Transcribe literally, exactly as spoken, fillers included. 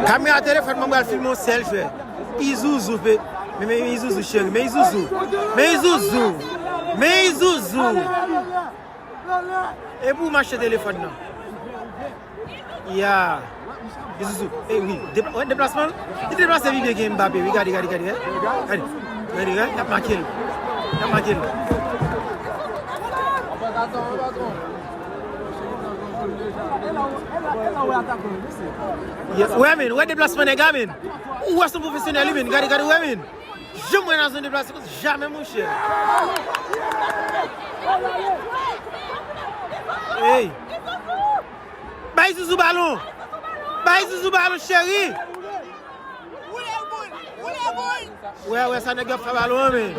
Kamera telefòn mwen pral filme yon sèl jwè. Izouzou pe. Men, men Izouzou cheri, men Izouzou. Men Izouzou. Men Izouzou. E pou mache telefòn nan. Ya. Izouzou. E wi. Dep- wè deplasman. Li deplase pi byen ke Mbappé. Wi, gade, gade, gade. Gade. Gade, gade. Y ap make l. Y ap make l. Yeah. Wè, men. Wè deplasman nèg la, men. Ou wè se yon pwofesyonèl, wi, men. Gade, gade, wè, men. Janm wè nan zòn deplase konsa, jamè, monchè. Hey. Bay Izouzou balon. Bay Izouzou balon, cheri. Wè, wè, sa nèg yo ap fè balon an, men.